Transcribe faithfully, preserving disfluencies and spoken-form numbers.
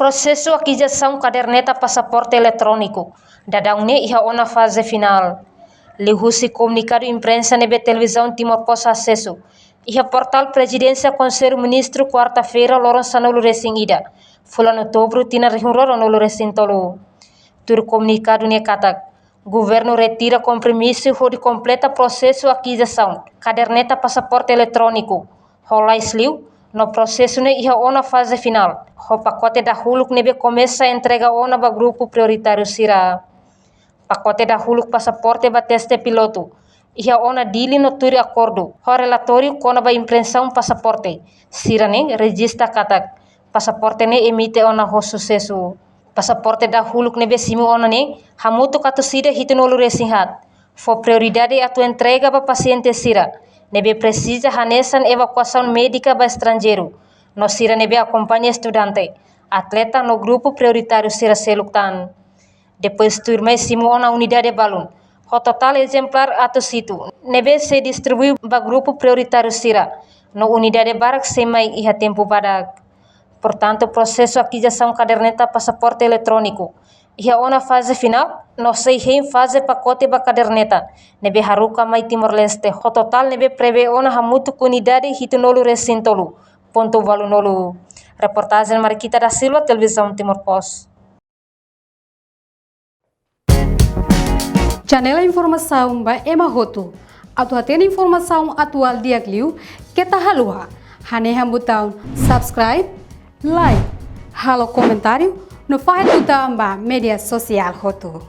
Prosesu akiziasaun kaderneta pasaporte eletróniku daudaun ne'e iha ona faze finál. Liuhusi komunikadu imprensa ne'ebé Televizaun Timor Post asesu, iha portál Prezidénsia Konsellu Ministru, kuarta-feira, loron sanulu-resin-ida, fulan Outubru, tinan rihun rua ruanulu-resin-tolu. Tuir komunikadu ne'e katak, governu retira kompromisu hodi kompleta prosesu akiziasaun kaderneta pasaporte eletróniku ho lais liu, no prosesu ne'e iha ona faze finál, ho pakote dahuluk ne'ebé komesa entrega ona ba grupu prioritáriu sira. Pakote dahuluk pasaporte ba teste pilotu iha ona Dili no tuir akordu ho relatóriu kona-ba imprensaun pasaporte sira-ne'e rejista katak pasaporte ne'e emite ona ho susesu. Pasaporte dahuluk ne'ebé simu ona ne'e hamutuk atus ida hitunulu-resin-haat, fó prioridade atu entrega ba pasiente sira ne'ebé presiza, hanesan evakuasaun médika ba estranjeiru, no sira ne'ebé akompaña estudante, atleta no grupu prioritáriu sira seluk tan. Depois tuirmai simu ona unidade balun ho totál ezemplár atus hitu, ne'ebé sei distribui ba grupu prioritáriu sira, no unidade barak sei mai iha tempu badak. Portantu, prosesu akiziasaun kaderneta pasaporte eletróniku iha ona faze finál, no sei hein faze pakote ba kaderneta ne'ebé haruka mai Timor-Leste ho totál ne'ebé prevee ona hamutuk unidade hitunulu-resin-tolu pontu ualunulu. Reportajen Marikita da Silva, Televizaun Timor Post. Janela informasaun ba ema hotu. Atu hatene informasaun atuál di'ak liu, keta haluha hanehan butaun subscribe, like, halo komentáriu, no fahe tutan ba média sosiál hotu.